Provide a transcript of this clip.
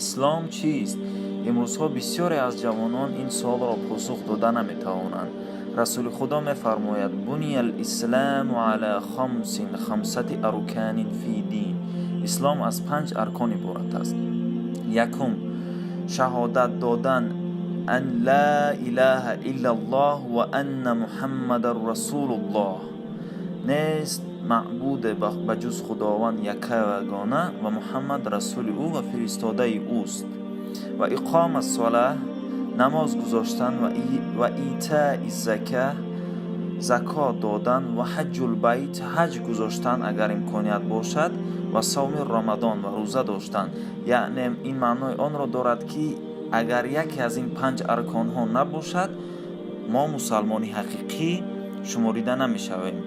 Ислом чист? Имрӯзҳо бисёре аз ҷавонон ин суолро посух дода наметавонанд. Расули Худо мефармояд: «Буния лисламу ала хамсин, хамсати арканин фи дин». Ислом аз панҷ аркон иборат аст. Якум, шаҳодат додан ан ла илаҳа иллаллоҳ ва анна Муҳаммадан расулуллоҳ, нест маъбуде ба ҷуз Худованд яккаягона ва Муҳаммад расули ӯ ва фиристодаи ӯст, ва иқома солаҳ, намоз гузоштан, ва итаи зака, закот додан, ва ҳаҷҷулбайт, ҳаҷ гузоштан, агар имконият бошад, ва савми Рамадон, ва рӯза доштан. Яъне ин маънои онро дорад, ки агар яке аз ин панҷ арконҳо набошад, мо мусалмони ҳақиқӣ шуморида намешавем.